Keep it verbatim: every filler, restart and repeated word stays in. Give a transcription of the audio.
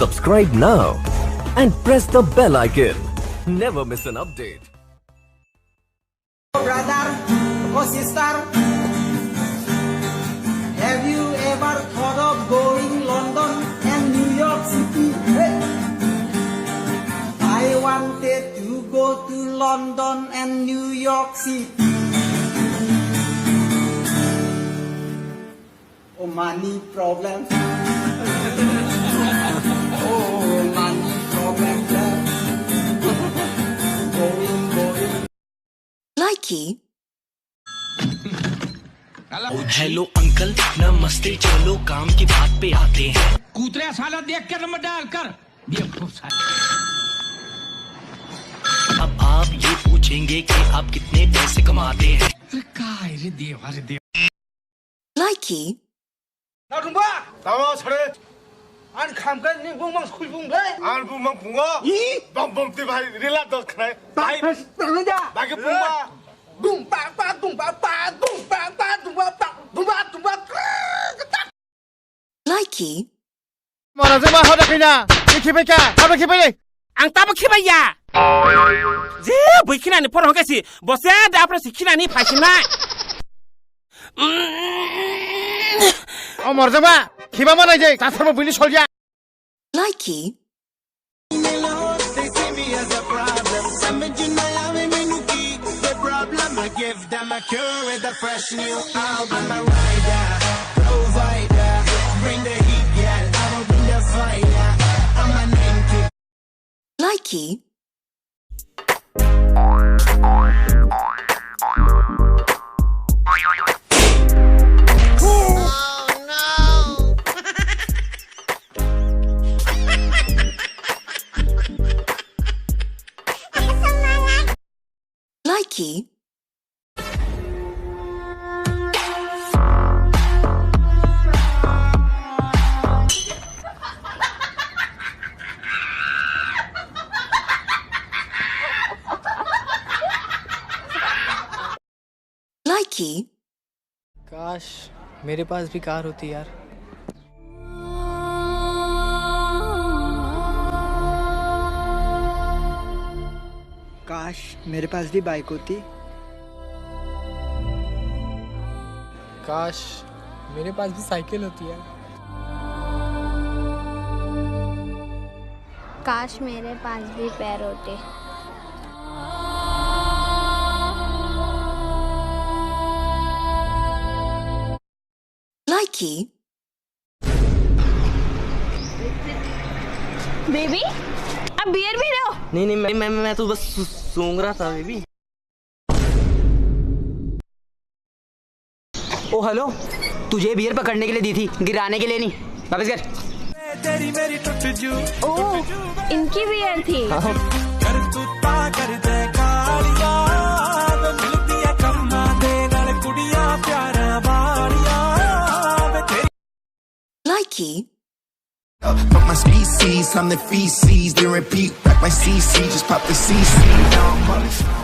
Subscribe now and press the bell icon. Never miss an update. Brother, oh sister, have you ever thought of going London and New York City? Hey! I wanted to go to London and New York City. Oh, money problem. Oh, money problem. Going, going. Likey. Hello uncle, नमस्ते। चलो काम की बात पे आते हैं। कूतरे साला देख के नंबर डायल कर। बेवकूफ साले। अब आप ये पूछेंगे कि आप कितने पैसे कमाते हैं। अरे काय रे देवा, रे देवा। Likey. Nathumba! Tamo sare. Ani khamkhe ni bumang sui bung bai. Ani bumang bungo. Bom bom ti bai rila dos khnai. Bai. Bagi bungo. Dum pa pa dum pa pa dum pa pa dum pa pa dum pa dum pa. Likey. Mora jema hoda khina. Ni khibai kha. Abo khibai. Ang tamo khibai ya. Je bui khinani phone hokesi. Bose da apra si khinani phaisinai. O morjama, khiba manai jai, tathar mo bini solya. Likey. They see me as a problem. Some men do not love me, no key. The problem, I give them a cure with a fresh new album. I'm a rider, provider. Bring the heat, yeah, I will bring the fire. I'm a name kid. Likey. Likey. Likey. काश, मेरे पास भी कार होती यार। काश, मेरे पास भी बाइक होती। काश, मेरे पास भी साइकिल होती यार। काश, मेरे पास भी पैर होते। Likey. बेबी, आप बियर पी रहे हो? नहीं, नहीं, मैं, मैं, मैं तो बस सू-, सूंघ रहा था, बेबी। ओ, हेलो, तुझे बियर पकड़ने के लिए दी थी, गिराने के लिए नहीं। वापस कर। तेरी मेरी टूट जू। ओ, इनकी बियर थी। हाँ। करतूता कर दे कालिया, वे मिलदी है कम्मा दे नाल कुड़ियां प्यार वालिया, वे तेरी Likey. Fuck my species, I'm the feces, then repeat, back my C C, just pop the C C, now I'm up.